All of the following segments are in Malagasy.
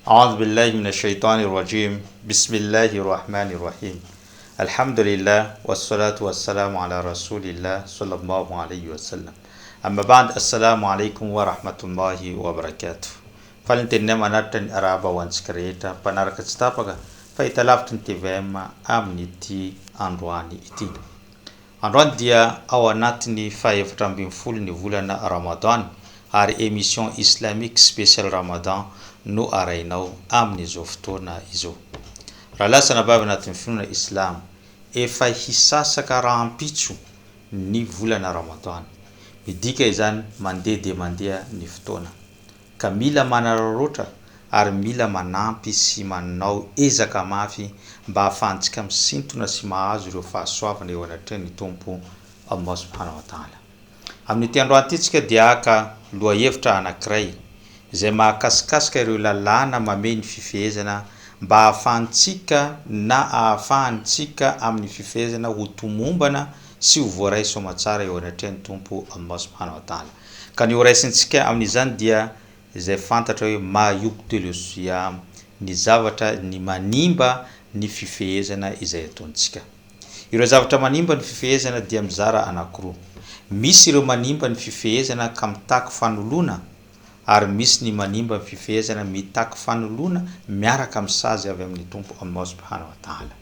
A'udhu billahi minash shaitani rajim. Bismillahir rahmanir rahim. Alhamdulillah wassalatu wassalamu ala rasulillah sallallahu alayhi wasallam. Amma ba'd, assalamu alaikum wa rahmatullahi wa barakatuh. Faly ny teninay manatitra ny arahaba ho antsika rehetra mpanaraka tsy tapaka fahitalavitry ny tvm amin'ity androany ity. Androany dia ao anatin'ny faha-14 ny volana Ramadan ary émission islamique spécial Ramadan no arahinao amin'izao fotoana izao. Rahalahy sy anabavy anatin'ny finoana Islamo, efa hisasaka rahampitso ny volana Ramadan. Midika izany mandeha dia mandeha ny fotoana. Ka mila manararaotra ary mila manampy sy manao ezaka mafy mba ahafahantsika misintona sy mahazo ireo fahasoavana eo anatrehan'ny Tompo Allah subhanahu wa ta'ala. Amin'ity androany ity tsika dia haka lohahevitra anankiray izay mahakasikasika ireo lalàna mamehy ny fifehezana mba ahafahantsika na ahafahantsika amin'ny fifehezana ho tomombana sy ho voaray soamatsara eo anatrehan'ny Tompo Allah subhanahu wa ta'ala. Ka ny horaisintsika amin'izany dia izay fantatra hoe ma yubtilu siyam, ny zavatra ny manimba ny fifehezana izay ataontsika. Ireo zavatra manimba ny fifehezana dia mizara anankiroa. Misy ireo manimba ny fifehezana ka mitaky fanoloana ary misy ny manimba ny fifehezana mitaky fanoloana miaraka amin'ny sazy avy amin'ny Tompo Allah subhanahu wa ta'ala.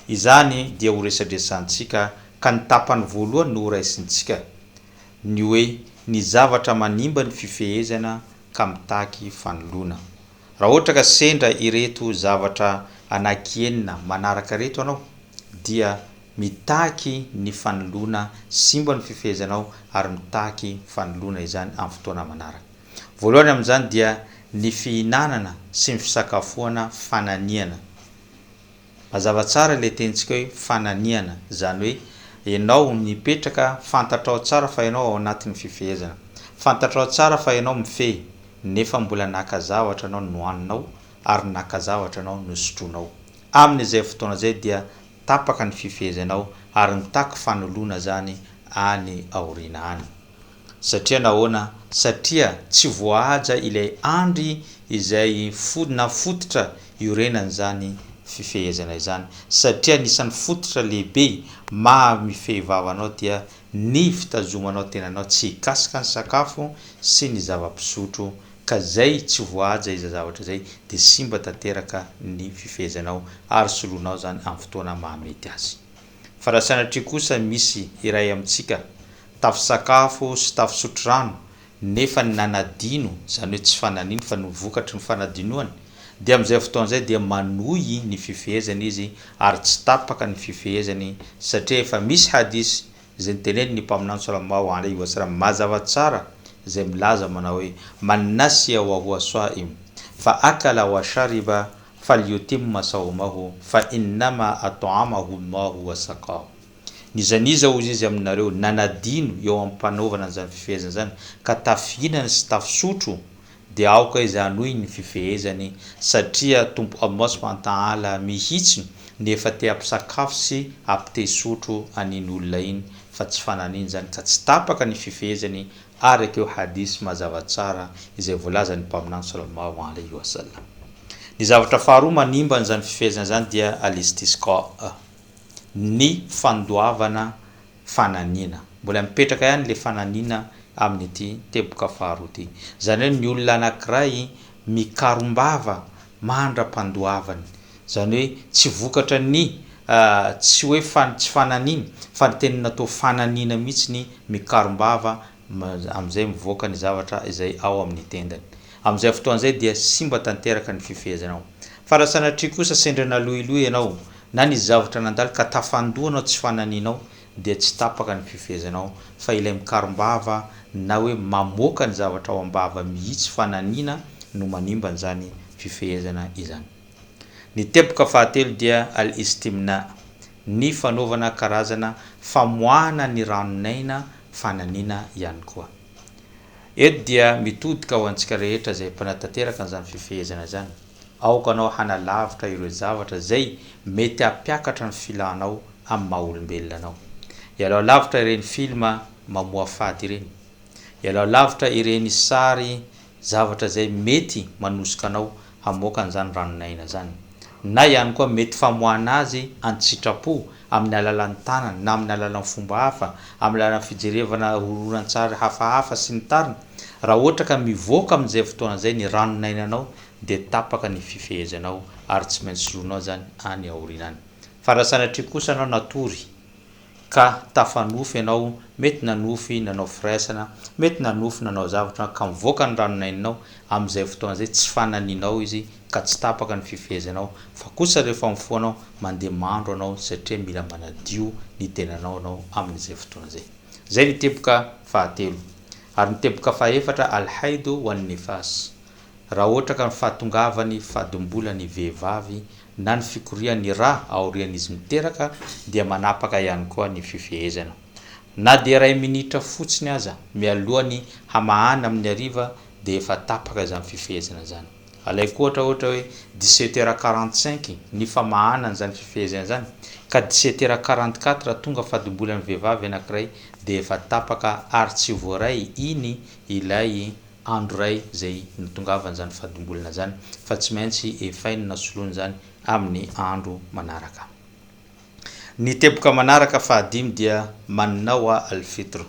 Izany dia ho resadresantsika ka ny tapany voalohany no horaisintsika. Ny hoe ny zavatra manimba ny fifehezana ka mitaky fanoloana. Raha ohatra ka sendra ireto zavatra anakienina manaraka ireto anao dia mitaky ny fanoloana simba ny fifehezanao ary mitaky fanoloana izany amin'ny fotoana manaraka. Voalohany amin'izany dia ny fihinanana sy ny fisakafoana fananihana. Mazava tsara ilay tenintsika hoe fananihana, izany hoe ianao mipetraka fantatrao tsara fa ianao ao anatin'ny fifehezana. Fantatrao tsara fa ianao mifehy nefa mbola naka zavatra anao nohaninao ary naka zavatra anao nosotroinao. Amin'izay fotoana izay dia tapaka ny fifehezanao ary mitaky fanoloana izany any aoriana any. Satria nahoana? Satria tsy voahaja ilay andry izay fo na fototra iorenan'izany fifehezana izany. Satria anisan'ny fototra lehibe maha mifehy vava anao dia ny fitazomanao tenanao tsy hikasika ny sakafo sy ny zava-pisotro ka zay tsy voahaja izay zavatra izay dia simba tanteraka ny fifehezanao ary soloinao izany amin'ny fotoana mahamety azy. Fa raha sanatria kosa misy iray amintsika tafisakafo sy tafisotro rano nefa ny nanadino, izany hoe tsy fananino fa noho vokatry ny fanadinoany, dia amin'izay fotoana izay dia manohy ny fifehezany izy ary tsy tapaka ny fifehezany satria efa misy hadith izay notenenin'ny Mpaminany sallallahu alaihi wa sallam mazava tsara izay milaza manao hoe, Man nasiya wa huwa sa'im fa akala wa shariba falyutimma sawmahu fa innama at'amahu Allahu wa saqahu. N'iza n'iza hozy izy aminareo nanadino eo am-panaovana an'izany fifehezana izany ka tafihinana sy tafisotro dia aoka izy hanohy ny fifehezany satria Tompo Allah subhanahu wa ta'ala mihitsy no efa te hampisakafo sy hampite hisotro an'iny olona iny fa tsy fananiny izany ka tsy tapaka ny fifehezany araka io hadith mazava tsara izay voalazan'ny Mpaminany sallallahu alaihi wa sallam. Ny zavatra faharoa manimba an'izany fifehezana izany dia al-istisqa, ny fandoavana fananiana. Mbola mipetraka ihany ilay fananiana amin'ity teboka faharoa ity. Izany hoe ny olona anankiray mikarom-bava mandra-pandoavany. Izany hoe tsy vokatra ny tsy hoe tsy fananiana fa ny tena natao fananiana mihitsy ny mikarom-bava amin'izay mivoaka ny zavatra izay ao amin'ny tendany. Amin'izay fotoana izay dia simba tanteraka ny fifehezanao. Fa raha sanatria kosa sendra naloiloy ianao na nisy zavatra nandalo ka tafandoa anao tsy fananianao dia tsy tapaka ny fifehezanao fa ilay mikarom-bava na hoe mamoaka ny zavatra ao am-bava mihitsy fananiana no manimba an'izany fifehezana izany. Ny teboka fahatelo dia al-istimna, ny fanaovana karazana famoahana ny ranon'aina fananiana ihany koa. Eto dia mitodika ho antsika rehetra izay mpanatanteraka an'izany fifehezana izany, aoka anao hanalavitra ireo zavatra izay mety hampiakatra ny filanao amin'ny maha olombelona anao. Ialao lavitra ireny film mamoafady ireny. Ialao lavitra ireny sary zavatra izay mety manosika anao hamoaka an'izany ranon'aina izany. Na ihany koa mety famoahana azy an-tsitrapo amin'ny alalan'ny tanana na amin'ny alalan'ny fomba hafa, amin'ny alalan'ny fijerevana horonantsary hafahafa sy ny tariny. Raha ohatra ka mivoaka amin'izay fotoana izay ny ranon'ainanao dia tapaka ny fifehezanao ary tsy maintsy soloinao izany any aoriana any. Fa raha sanatria kosa ianao natory ka tafanofy ianao, mety nanofy nanao firaisana, mety nanofy nanao zavatra ka mivoaka ny ranon'aininao, amin'izay fotoana izay tsy fananinao izy ka tsy tapaka ny fifehezanao, fa kosa rehefa mifoha anao, mandeha mandro anao satria mila manadio ny tenanao anao amin'izay fotoana izay. Izay ny teboka fahatelo. Ary ny teboka fahefatra, Al-haidu wan-nifas. Raha ohatra ka ny fahatongavan'ny fadimbolan'ny vehivavy na ny fikorian'ny ra aorian'izy miteraka dia manapaka ihany koa ny fifehezana. Na dia iray minitra fotsiny aza mialoha ny hamahana amin'ny hariva dia efa tapaka izany fifehezana izany. Alaiko ohatra ohatra hoe dix-sept heures quarante-cinq ny famahana an'izany fifehezana izany ka dix-sept heures quarante-quatre tonga fadimbolan'ny vehivavy anankiray dia efa tapaka ary tsy voaray iny ilay andro iray izay nitongavan'izany fadimbolana izany fa tsy maintsy efainy na soloiny izany amin'ny andro manaraka. Ny teboka manaraka fahadimy dia man nawa al fitr.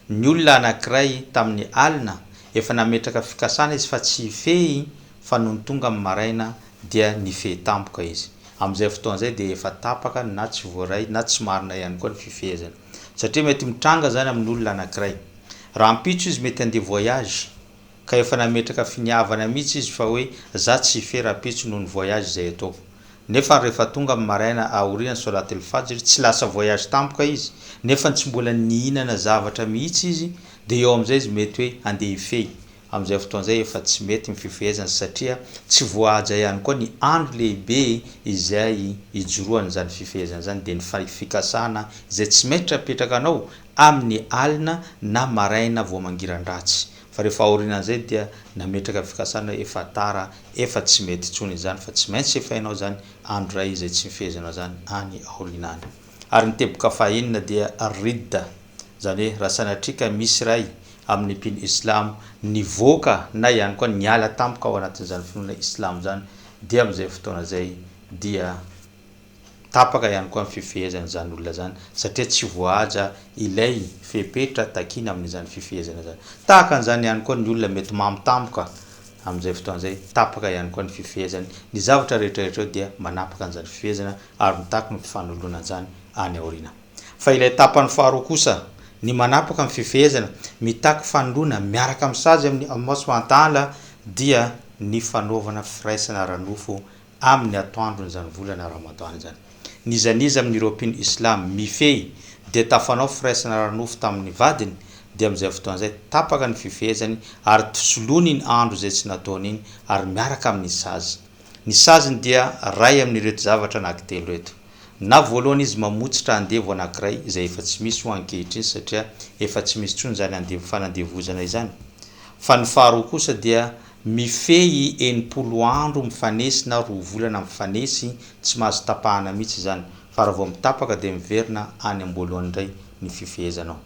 Ny olona anankiray tamin'ny alina efa nametraka fikasana izy fa tsy hifehy fa nony tonga amin'ny maraina dia nifehy tampoka izy. Amin'izay fotoana izay dia efa tapaka na tsy voaray na tsy marina ihany koa ny fifehezana. Satria mety mitranga izany amin'olona anankiray. Rahampitso izy mety handeha voyage, ka efa nametraka finiavana mihitsy izy fa hoe za tsy hifehy rahampitso noho ny voyage izay ataoko. Nefa rehefa tonga amin'ny maraina aorian'ny solat el fajr, tsy lasa voyage tampoka izy, nefa tsy mbola nihinana zavatra mihitsy izy, dia eo amin'izay izy mety hoe handeha hifehy. Amin'izay fotoana izay efa tsy mety ny fifehezana satria tsy voahaja ihany koa ny andro lehibe izay ijoroan'izany fifehezana izany dia ny fikasana izay tsy maitra apetraka anao amin'ny alina na maraina vao mangiran-dratsy fa rehefa aorianan'izay dia nametraka fikasana hoe efa tara efa tsy mety intsony izany fa tsy maintsy efainao izany andro iray izay tsy nifehezanao izany any aoriana any. Ary ny teboka fahenina dia ridda izany hoe raha sanatria ka misy iray amin'ny mpino islamo nivoaka na ihany koa niala tampoka ao anatin'izany finoana islamo izany dia amin'izay fotoana izay dia tapaka ihany koa ny fifehezana izany olona izany satria tsy voahaja ilay fepetra takiana amin'izany fifehezana izany. Tahaka an'izany ihany koa ny olona mety mamo tampoka amin'izay fotoana izay, tapaka ihany koa ny fifehezany. Ny zavatra rehetra rehetra eo dia manapaka an'izany fifehezana ary mitaky ny fifanoloana an'izany any aoriana. Fa ilay tapany faharoa kosa, ny manapaka ny fifehezana, mitaky fanoloana miaraka amin'ny sazy amin'ny Allah subhanahu wa ta'ala dia ny fanaovana firaisana ara-nofo amin'ny atoandron'izany volana Ramadan izany. N'iza n'iza amin'ireo mpino Islam mifehy dia tafanao firaisana ara-nofo tamin'ny vadiny dia amin'izay fotoana izay tapaka ny fifehezany ary soloiny iny andro izay tsy nataony iny ary miaraka amin'ny sazy. Ny saziny dia ray amin'ireto zavatra anankitelo ireto. Na voalohany izy mamotsitra andevo anankiray izay efa tsy misy ho ankehitriny satria efa tsy misy intsony izany andevo fanandevozana izany. Fa ny faharoa kosa dia mifehy 60 andro mifanesy na roa volana mifanesy tsy mahazo tapahana mihitsy izany fa raha vao mitapaka dia miverina any amboalohany indray ny fifehezanao.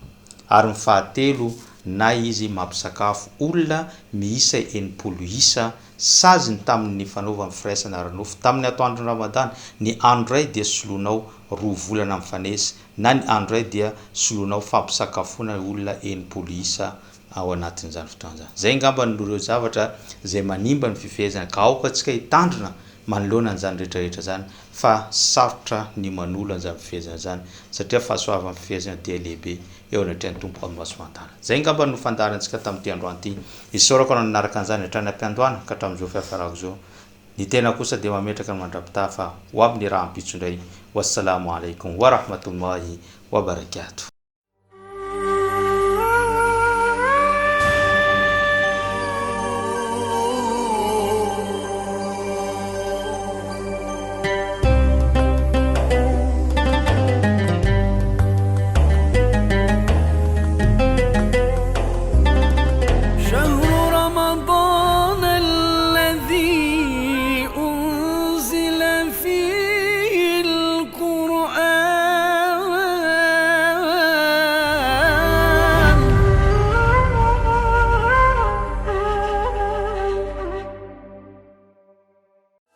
Ary ny fahatelo na izy mampisakafo olona miisa 60 isa Saziny tamin' ny fanaovany firaisana ara-nofo tamin' ny atoandron' ny Ramadany, ny andro iray dia soloinao roa volana mifanesy, na ny andro iray dia soloinao fampisakafoana olona 60 isa ao anatin' izany fotoana izany. Izay angamba no ireo zavatra izay manimba ny fifehezana, ka aoka antsika hitandrina manoloana an'izany rehetra rehetra izany fa sarotra ny manolo an'izany fifehezana izany satria fahasoavan'ny fifehezana dia lehibe eo anatrehan'ny Tompo Allah subhanahu wa ta'ala. Izay angamba no fandaharantsika tamin'ity androany ity. Isaorako anao nanaraka an'izany hatrany am-piandohana ka hatramin'izao fiafarako izao. Ny tena kosa dia mametraka ny mandra-pitaha fa ho amin'ny rahampitso indray. Wassalamo alaikum wa rahmatullahi wa barakatuh.